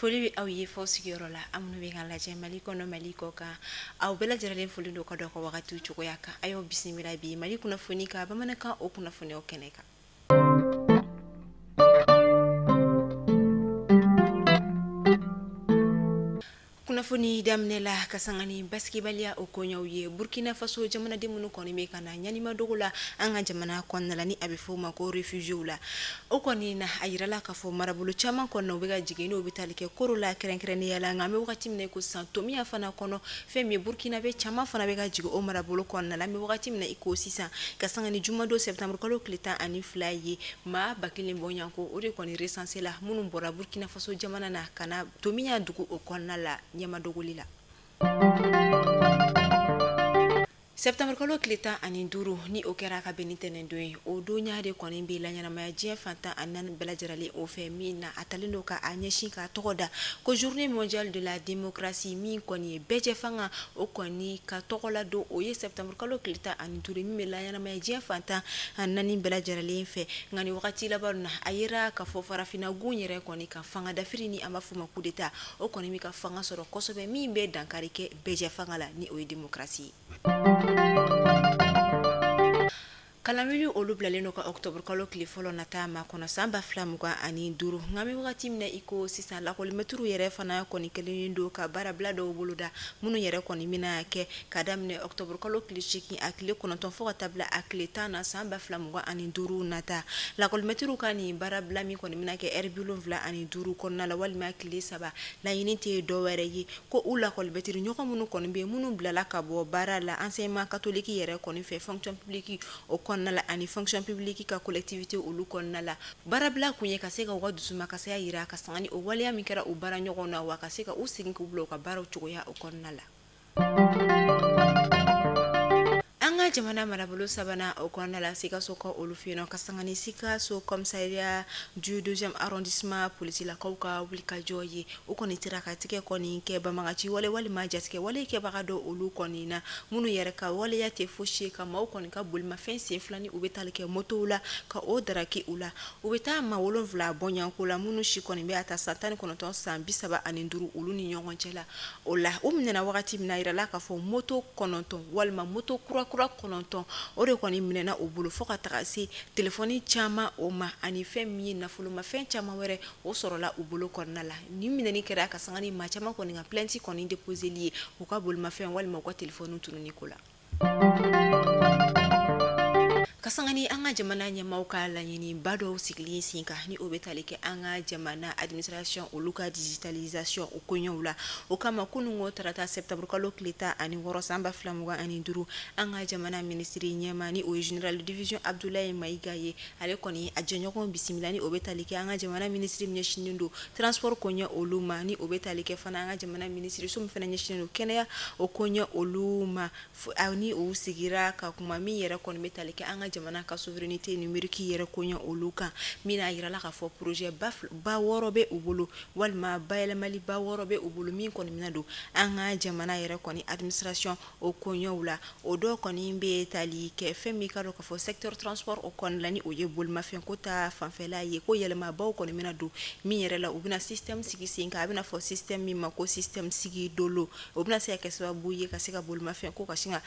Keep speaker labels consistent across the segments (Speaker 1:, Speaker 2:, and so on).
Speaker 1: Foli bɛ aw ye fɔ sigiyɔrɔ la, aw minnu bɛ ka lajɛ Mali kɔnɔ, Mali kɔ kan, aw bɛɛ lajɛlen foli don ka dɔn ka wagati cogoya kan. A y'aw bisimila bi Mali kunnafoni ka bamanankan o kunnafoniyaw kɛnɛ kan. Kunnafoni daminɛ la ka sanga ni basigibaliya o koɲɛw ye Burkina Faso jamanaden minnu kɔni bɛ ka na ɲanimadogo la an ka jamana kɔnɔna la, ni a bɛ fɔ o ma ko réfugiés la. O kɔni na, a yirala k'a fɔ marabolo caman kɔnɔna u bɛ ka jigin, n'o bɛ tali kɛ Koro la kɛrɛnkɛrɛnnenya la. Nka an bɛ wagati min na i ko sisan, Tomiya fana kɔnɔ, fɛn min ye Burkinabé caman fana bɛ ka jigin o marabolo kɔnɔna la. An bɛ wagati min na i ko sisan, ka sanga ni jumadon septembre kalo tile 12 ye, maa 1000 bɔɲɔgɔnko o de kɔni recensé la minnu bɔra Burkina Faso jamana na ka na Tomiya dugu o kɔnɔna la ɲɛmadogoli la. Septembre kalo tile 15, ni o kɛra ka bɛn ni tɛnɛndon ye, o donya de kɔni bɛ laɲɛnamaya diɲɛ fan 14 bɛɛ lajɛlen o fɛ, min na a talen don ka a ɲɛsin k'a tɔgɔ da ko journée mondiale de la démocratie, min kɔni ye bɛɛjɛ fanga o kɔni ka tɔgɔ la don, o ye septembre kalo tile 15, min bɛ laɲɛnamaya diɲɛ fan 14 bɛɛ lajɛlen fɛ. Nka nin wagati laban na, a yera k'a fɔ farafinna gun yɛrɛ kɔni ka fanga dafiri, ni an b'a fɔ o ma coup d'état, o kɔni bɛ ka fanga sɔrɔ kosɛbɛ, min bɛ dankari kɛ bɛɛjɛ fanga la, ni o ye démocratie ye. Kalanwuli olu bilalen don ka octobre kalo tile fɔlɔ nata ma kɔnɔ san 2025. Nka an bɛ wagati min na i ko sisan, lakɔlimɛtiriw yɛrɛ fana kɔni kɛlen don ka baarabila dɔw boloda, minnu yɛrɛ kɔni bɛna kɛ ka daminɛ octobre kalo tile 8 a tile 9 fo ka taa bila a tile 10 na san 2025 nata. Lakɔlimɛtiriw ka nin baarabila min kɔni bɛna kɛ ɛri 75 kɔnɔna la walima tile 3, laɲini tɛ dɔwɛrɛ ye ko u lakɔlimɛtiri ɲɔgɔn minnu kɔni bɛ yen, minnu bilala ka bɔ baara la enseignement catholique yɛrɛ kɔni fɛ, fonction publique o kɔnɔna la ani fonction publique ka collectivité olu kɔnɔna la. Baarabila kun ye ka se ka u ka dusumakasiya yira ka sanga ni o waleya min kɛra u baara ɲɔgɔn na, wa ka se ka u segin k'u bila u ka baaraw cogoya o kɔnɔna la. An ka jamana marabolo sabanan o kɔnɔna la, Sikaso ka olu fɛ yen nɔ, ka sanga ni Sikaso commissariat du 2e arrondissement polisilakaw ka wulikajɔ ye, o kɔni sera ka tigɛ kɔni kɛ banbagaci wale walima jatigɛ wale kɛbaga dɔ olu kɔni na, minnu yɛrɛ ka waleya tɛ fosi ye ka maaw kɔni ka bolimafɛn sen fila ni u bɛ tali kɛ motow la ka o daraki u la. U bɛ taa maa 7 bɔɲɔgɔnko la, minnu si kɔni bɛ a ta san 19 san 35 olu ni ɲɔgɔn cɛ la. O la, u minɛna wagati min na, a yirala k'a fɔ moto 9 walima moto kura kura 9 o de kɔni minɛna u bolo, fo ka taga se telefɔni caman o ma, ani fɛn min ye nafolomafɛn caman wɛrɛ o sɔrɔla u bolo kɔnɔna la. Nin minɛni kɛra ka sanga ni maa caman kɔni ka plainte kɔni déposeli ye u ka bolimafɛn walima u ka telefɔni tununi ko la. Ka sanga ni an ka jamana ɲɛmaaw ka laɲiniba dɔw sigilen sen kan, ni o bɛ tali kɛ an ka jamana administration olu ka digitalisation o koɲɛw la. O kama, kununko tarata septembre kalo tile 16 san 2025, an ka jamana minisiri ɲɛmaa, ni o ye général de division Abdoulaye Maïga ye, ale kɔni a jɛɲɔgɔn bisimila, ni o bɛ tali kɛ an ka jamana minisiri min ɲɛsinnen don transport koɲɛ olu ma, ni o bɛ tali kɛ fana an ka jamana minisiri so min fana ɲɛsinnen don kɛnɛya o koɲɛ olu ma, ni o sigira ka kuma min yɛrɛ kɔni bɛ tali kɛ an ka jamana ka souveraineté numérique yɛrɛ koɲɛ olu kan, min a yirala k'a fɔ projet ba 6 bɛ u bolo walima bayɛlɛmali ba 6 bɛ u bolo, min kɔni bɛna don an ka jamana yɛrɛ kɔni administration o koɲɛw la. O dɔw kɔni bɛ tali kɛ fɛn min ka dɔn k'a fɔ secteur transport o kɔnɔna la, ni o ye bolimafɛn ko ta fanfɛla ye, ko yɛlɛmabaw kɔni bɛna don min yɛrɛ la, u bɛna système sigi sen kan, a bɛna fɔ système min ma ko système sigi dolo, o bɛna se ka kɛ sababu ye ka se ka bolimafɛn ko ka sin ka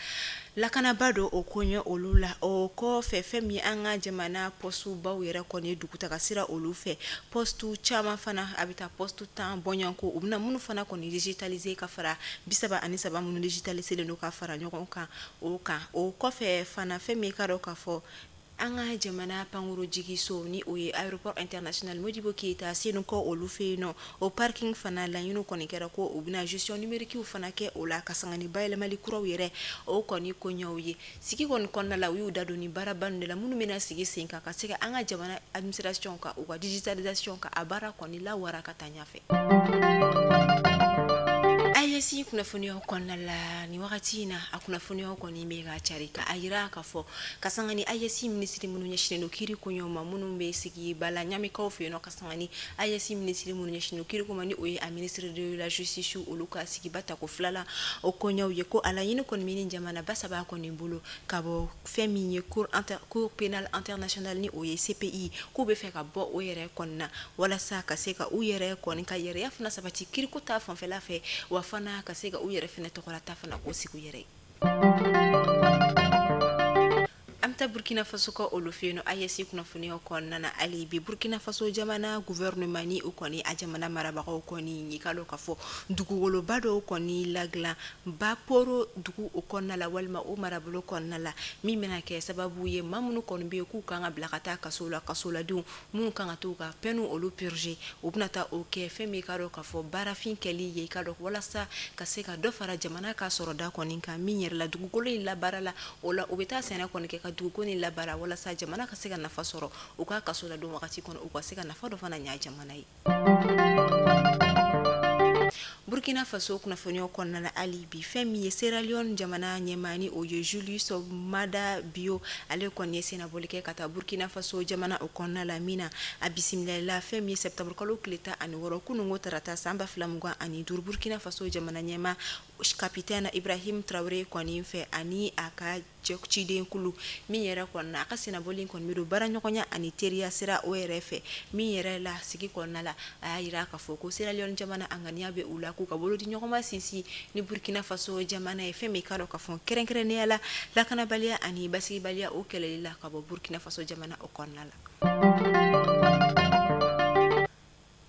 Speaker 1: lakanaba don o koɲɛ olu la. O kɔfɛ, fɛn min an ka jamana poste baw yɛrɛ kɔni ye dugutaga sira olu fɛ, poste caman fana a bɛ taa poste 10 bɔɲɔgɔnko, u bɛna minnu fana kɔni digitaliser ka fara 33 minnu digitaliser len don ka fara ɲɔgɔn kan o kan. O kɔfɛ fana, fɛn min ka dɔn k'a fɔ an ka jamana pankuru jigiso, ni o ye aéroport international Modibo Keyita Senu kɔ olu fɛ yen nɔ, o parking fana laɲiniw kɔni kɛra ko u bɛna gestion numérique fana kɛ o la, ka sanga ni bayɛlɛmali kuraw yɛrɛ o kɔni koɲɛw ye. Sigi kɔni kɔnɔna la, u y'u da don ni baaraba ninnu de la, minnu bɛna sigi sen kan ka se ka an ka jamana administration ka u ka digitalisation ka a baara kɔni lawara ka taa ɲɛfɛ. AES kunnafoniyaw kɔnɔna la nin wagati in na, a kunnafoniyaw kɔni bɛ ka cari ka a yira k'a fɔ ka sanga ni AES minisiri minnu ɲɛsinnen don kiiri koɲɛw ma, minnu bɛ sigi bala Ɲamikaw fɛ yen nɔ, ka sanga ni AES minisiri minnu ɲɛsinnen don kiiri ko ma, ni o ye a ministre de la justice, olu ka sigiba tako fila la o koɲɛw ye, ko a laɲini kɔni bɛ ni jamana ba saba kɔni bolo ka bɔ fɛn min ye Cour pénale internationale, ni o ye CPI, k'u bɛ fɛ ka bɔ o yɛrɛ kɔni na walasa ka se ka u yɛrɛ kɔni ka yɛrɛya fana sabati kiiriko ta fanfɛla fɛ, wa fana ka se ka u yɛrɛ fɛnɛ tɔgɔlata fana k'o sigi u yɛrɛ ye. An bɛ taa Burkina Faso ka olu fɛ yen nɔ. AES kunnafoniyaw kɔnɔna na, hali bi Burkina Faso jamana gouvernement ni o kɔni a jamana marabagaw kɔni i ka dɔn k'a fɔ dugukoloba dɔw kɔni ladilan Baporo dugu o kɔnɔna la, walima o marabolo kɔnɔna la, min bɛna kɛ sababu ye maa minnu kɔni bɛ yen k'u kan ka bila ka taa kaso la, kasoladenw minnu kan ka t'u ka peine olu purger, u bɛna taa o kɛ fɛn min i ka dɔn k'a fɔ baarafin kɛli ye, i ka dɔn walasa ka se ka dɔ fara jamana ka sɔrɔda kɔni kan, min yɛrɛ la dugukolo in labaara la, o la u bɛ taa sɛnɛ kɔni kɛ ka dugukolo in labaara walasa jamana ka se ka nafa sɔrɔ u ka kaso la don wagati kɔnɔ, u ka se ka nafa dɔ fana ɲa jamana ye. Burkina Faso kunnafoniyaw kɔnɔna la, hali bi fɛn min ye Sierra Leone jamana ɲɛmaa, ni o ye Julius Maada Bio, ale kɔni ye sennabɔli kɛ ka taa Burkina Faso jamana o kɔnɔna la, min na a bisimilala fɛn min ye septembre kalo tile 16, kununko tarata, san 2025, Burkina Faso jamana ɲɛmaa capitaine Ibrahim Traoré kɔni fɛ ani a ka cidenkulu, min yɛrɛ kɔnɔna a ka sennabɔli kɔni bɛ don baaraɲɔgɔnya ani teriya sira o yɛrɛ fɛ, min yɛrɛ la sigi kɔnɔna la a y'a yira k'a fɔ ko Sierra Leone jamana a ŋaniya bɛ u la k'u ka bolo di ɲɔgɔn ma sinsin ni Burkina Faso jamana ye, fɛn min ka dɔn k'a fɔ kɛrɛnkɛrɛnnenya la lakanabaliya ani basigibaliya o kɛlɛli la ka bɔ Burkina Faso jamana o kɔnɔna la.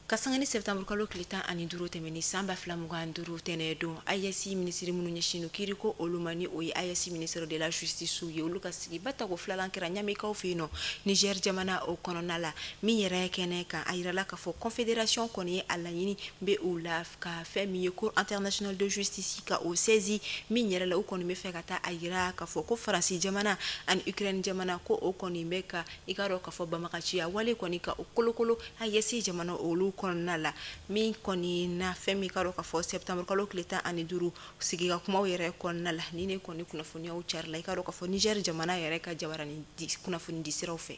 Speaker 1: Ka sanga ni septembre kalo tile 15 tɛmɛni san 2025 tɛnɛ don, AES minisiri minnu ɲɛsinnen don kiiriko olu ma, ni o ye AES ministre de la justice ye, olu ka sigiba tako filanan kɛra Ɲamikaw fɛ yen nɔ Niger jamana o kɔnɔna la, min yɛrɛ kɛnɛ kan a yirala k'a fɔ confédération kɔni ye a laɲini bɛ u la ka fɛn min ye Cour internationale de justice ka o saisi, min yɛrɛ la u kɔni bɛ fɛ ka taa a yira k'a fɔ ko Faransi jamana ani Ukraine jamana ko o kɔni bɛ ka i ka dɔn k'a fɔ banbaganciya wale kɔni ka o kolokolo AES jamana olu kɔnɔna la, min kɔni na fɛn min ka dɔn k'a fɔ septembre kalo tile 15 sigi ka kumaw yɛrɛ kɔnɔna la, ni ne kɔni kunnafoniyaw carila i ka dɔn k'a fɔ Niger jamana yɛrɛ ka jabaranin kunnafoni di siraw fɛ.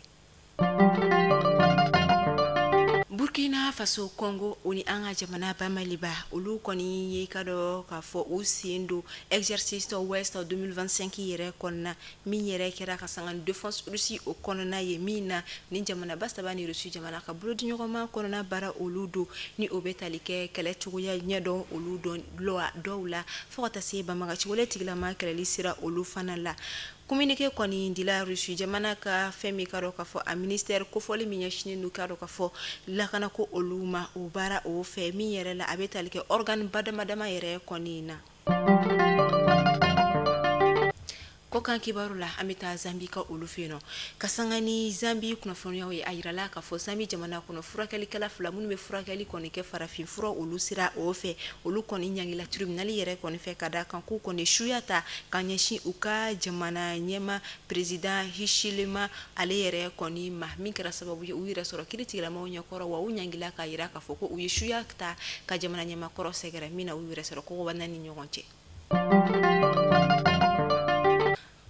Speaker 1: Burkina Faso, Congo o ni an ka jamana ba Maliba, olu kɔni ye ka dɔn k'a fɔ u sen don exercice Ouest 2025 yɛrɛ kɔnɔna, min yɛrɛ kɛra ka sanga ni défense Russie o kɔnɔna ye, min na ni jamana ba saba ni Russie jamana ka bolodi ɲɔgɔnma kɔnɔna baara olu don, ni o bɛ tali kɛ kɛlɛ cogoya ɲɛdɔn olu dɔn dɔw la, fo ka taa se banbagaci wale tigilama kɛlɛli sira olu fana la. Communiqué kɔni dila Russie jamana ka fɛn min ka dɔn k'a fɔ a ministère kofɔli min ɲɛsinnen don ka dɔn k'a fɔ lakanako olu ma o baara o fɛ, min yɛrɛ la a bɛ tali kɛ organe ba dama dama yɛrɛ kɔni na. Kɔkan kibaru la, an bɛ taa Zambi ka olu fɛ yen nɔ. Ka sanga ni Zambi kunnafoniyaw ye, a yirala k'a fɔ Zambi jamana kɔnɔ furakɛlikɛla fila minnu bɛ furakɛli kɔni kɛ farafin fura olu sira o fɛ, olu kɔni ɲangila tribunal yɛrɛ kɔni fɛ ka da kan k'u kɔni suya ta ka ɲɛsin u ka jamana ɲɛma président Hichilema ale yɛrɛ kɔni ma, min kɛra sababu ye u yɛrɛ sɔrɔ kiiritigɛlamaw ɲɛkɔrɔ, wa u ɲangila k'a yira k'a fɔ ko u ye suya ta ka jamana ɲɛma kɔrɔ sɛgɛrɛ, min na u yɛrɛ sɔrɔ kɔgɔbana ni ɲɔgɔn cɛ.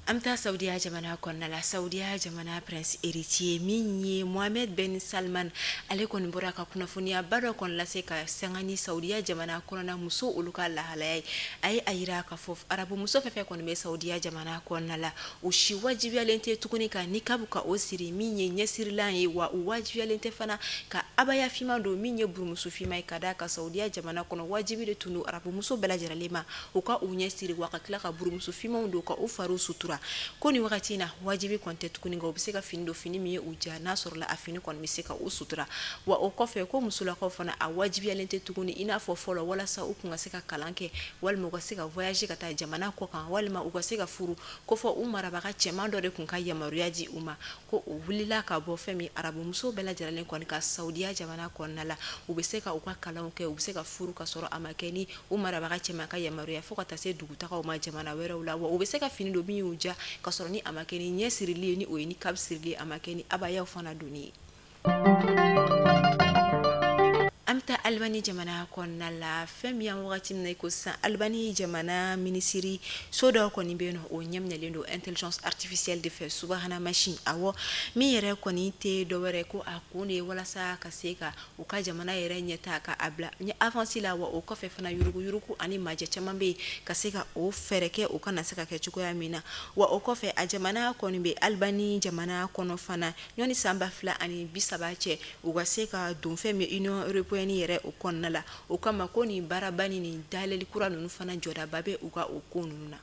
Speaker 1: An bɛ taa Saudiya jamana kɔnɔna la. Saudiya jamana prince héritier min ye Mohamed Ben Salman, ale kɔni bɔra ka kunnafoniyaba dɔ kɔni lase ka sanga ni Saudiya jamana kɔnɔna muso olu ka lahalaya ye. A ye a yira k'a fɔ arabu muso fɛn fɛn kɔni bɛ Saudiya jamana kɔnɔna la, u si wajibiyalen tɛ tuguni ka nikabu ka o siri, min ye ɲɛsirilan ye, wa u wajibiyalen tɛ fana ka abaya finman don, min ye burumuso finman ye, ka d'a kan Saudiya jamana kɔnɔ wajibi de tun don arabu muso bɛɛ lajɛlen ma u ka u ɲɛsiri, wa ka tila ka burumuso finmanw don ka u fariw sutura. Ko ni wagati in na wajibi kɔni tɛ tuguni, nka u bɛ se ka fini don, fini min ye u ja, n'a sɔrɔla a fini kɔni bɛ se ka u sutura. Wa o kɔfɛ ko musolakaw fana a wajibiyalen tɛ tuguni i n'a fɔ fɔlɔ, walasa u kun ka se ka kalan kɛ, walima u ka se ka voyager ka taa jamana kɔ kan, walima u ka se ka furu, ko fɔ u marabaga cɛman dɔ de kun ka yamaruya di u ma. Ko o wulila ka bɔ fɛn min arabu muso bɛɛ lajɛlen kɔni ka Saudiya jamana kɔnɔna la, u bɛ se ka u ka kalanw kɛ, u bɛ se ka furu ka sɔrɔ a ma kɛ ni u marabaga cɛman ka yamaruya, fo ka taa se dugutagaw ma jamana wɛrɛw la. Wa u bɛ se ka fini don min y'u ja, ka sɔrɔ ni a ma kɛ ni ɲɛ sirili ye, ni o ye ni kabi sirili ye, a ma kɛ ni abayaw fana donni ye. An bɛ taa Albani jamana kɔnɔna la. Fɛn min y'an wagati min na i ko sisan, Albani jamana minisiri so dɔ kɔni bɛ yen nɔ, o ɲɛminɛlen don intelligence artificielle de fɛ, subahana machine. Awɔ, min yɛrɛ kɔni tɛ dɔwɛrɛ ko a kun de ye walasa ka se ka u ka jamana yɛrɛ ɲɛta ka a bila avance la. Wa o kɔfɛ fana, yuruguyurugu ani majɛ caman bɛ yen, ka se ka o fɛɛrɛ kɛ o kana se ka kɛ cogoya min na. Wa o kɔfɛ, a jamana kɔni bɛ Albani jamana kɔnɔ fana, ɲɔni san 2030 cɛ, u ka se ka don fɛn min Union européenne yɛrɛ o kɔnɔna la. O kama ko nin baaraba ni nin dayɛlɛli kura ninnu fana, jɔdaba bɛ u ka o ko ninnu na.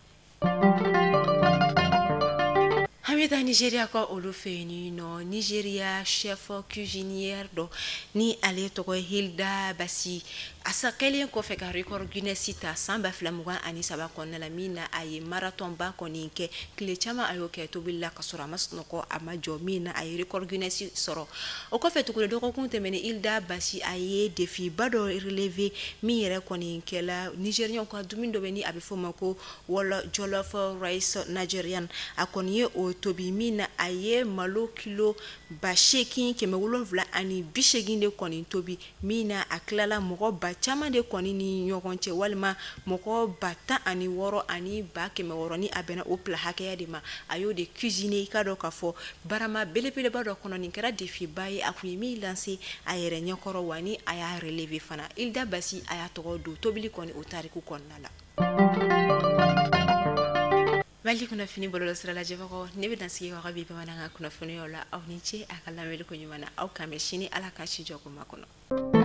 Speaker 1: An bɛ taa Nigéria ka olu fɛ yen nɔ. Nigéria chef cuisinière dɔ ni ale tɔgɔ ye Hilda Basi, a sa kɛlen kɔfɛ ka record Guinness ta san 2023 kɔnɔna la, min na a ye marathon ba kɔni kɛ, tile caman a y'o kɛ tobili la ka sɔrɔ a ma sunɔgɔ, a ma jɔ, min na a ye record Guinness sɔrɔ. O kɔfɛ tuguni, dɔgɔkun tɛmɛnen, Hilda Basi a ye défi ba dɔ relever, min yɛrɛ kɔni kɛla Nigériens ka dumuni dɔ bɛ ni a bɛ fɔ o ma ko wɔlɔ jollof rice nigerian. A kɔni ye o tobi, min na a ye malo kilo 8780 de kɔni tobi, min na a tilala mɔgɔ ba caman de kɔni ni ɲɔgɔn cɛ, walima mɔgɔ 16100, ni a bɛnna o plat hakɛya de ma. A y'o de cuisiner, i ka dɔn k'a fɔ barama belebeleba dɔ kɔnɔ. Nin kɛra défi ba ye, a kun ye min lancer a yɛrɛ ɲɛkɔrɔ, wa ni a y'a relever fana. Hilda Basi a y'a tɔgɔ don tobili kɔni o tariku kɔnɔna la. Mali kunnafoni bɔlɔlɔsira lajɛbagaw, ne bɛ dan sigi ka bi bamanankan kunnafoniyaw la. Aw ni ce a ka lamɛnni ko ɲuman na. Aw kan bɛn sini, Ala ka si jɔ ko ma kɔnɔ.